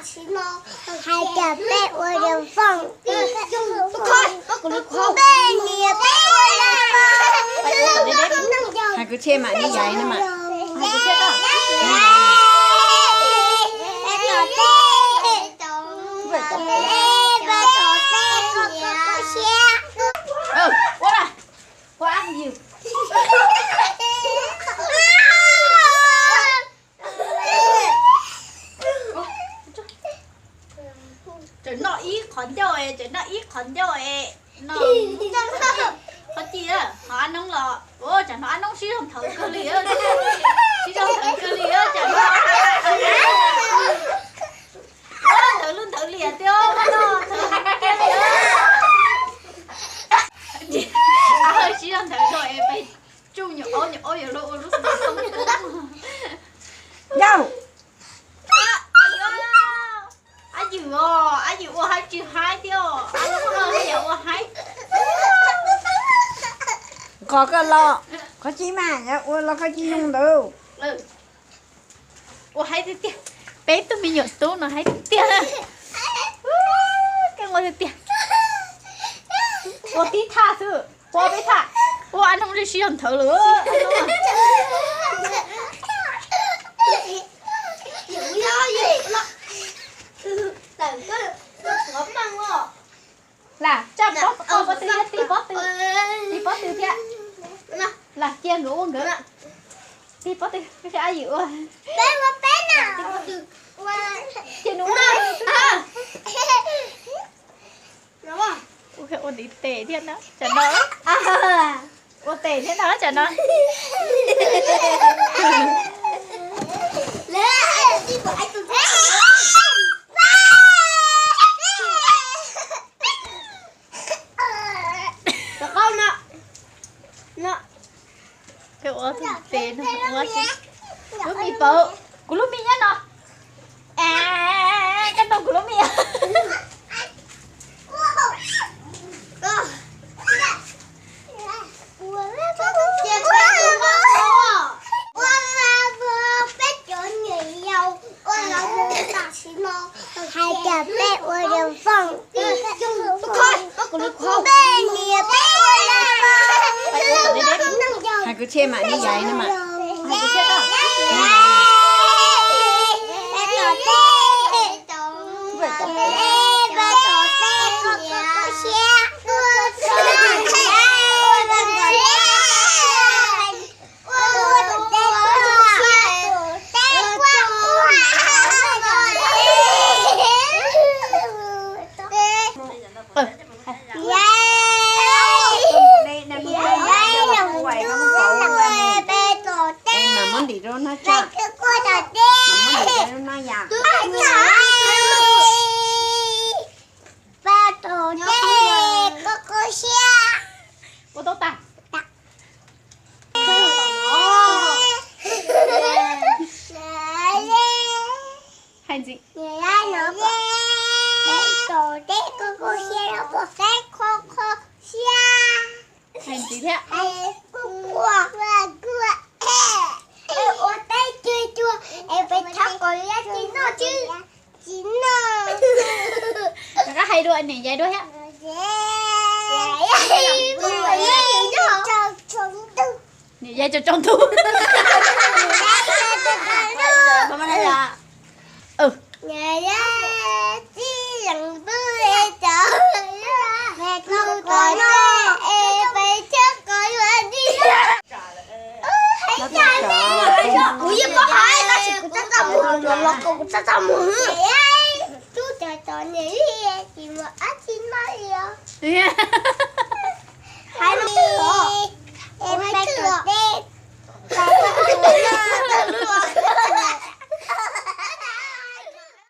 Hais tias peb ua yawg foom, peb niam peb ua yawg foom. Hais kuv tshem mam li yaiv no mas. Ua, ua yws. Tseem noj ib qhov ncauj, tseem noj ib qhov ncauj no. Qhov ci, hnov ab noob los, tseem hnov ab noob sib zog nthawv kawg li, sib zog nthawv kawg li, tseem nthawv lub nthawv liam tiag, nthawv kiag li. Sib zog nthawv rau es peb tsuj nyuam aub, nyuam aub yuav luag ua lub xov tooj. Yauj. Ab yws os, ab yws ua haib tsis haib thiab os, ab noob no yog ua haib. Qhov koj los, qhov ci mas yog ua los qhov ci zoo ntawd. Ua haib tiag tiag, peb tug me nyuam tub no haib tiag tiag. Koj ua tiag tiag. Ua tib thaj xwb, ua peb thaj, ua ab noob sib zog nthawv lawm. Lam tsaj pob tw, tig pob tw, tig pob tw thiab. Lam cia nkawd ua nkawd. Tig pob tw, ab yws ua. Ces nws ua, ua ntiv tes thiab na, tsam no. Ua tes thiab no, tsam no. Ua tes no, ua lub mis paub, kuv lub mis nyob no. Koj nug kuv lub mis. Peb cov niam yau ua los mus tam sim no hais tias peb ua yawg foom, peb niam peb ua yawg foom. Hais kuv tshem mam li yaiv no mas. Mas muab ntim rau no tso. Mas muab ntim rau no yom. Peb tus dej koj koj siab. Ua tau tas. Hais ntxiv. Peb tus dej koj koj siab, peb koj koj siab. Hais ntxiv thiab. Ua teb cua cua es peb txhob kom yaj tsis noj tsis noj. Rov qab hais dua, niam yaiv dua thiab. Niam yaiv tsaus tsaus ntuj. Kuv yeej paub hais tab sis kuv txaj txaj muag los los kuv txaj txaj muag. Tub cov tod niam li tsis muaj dab tsi noj li os. Hais li.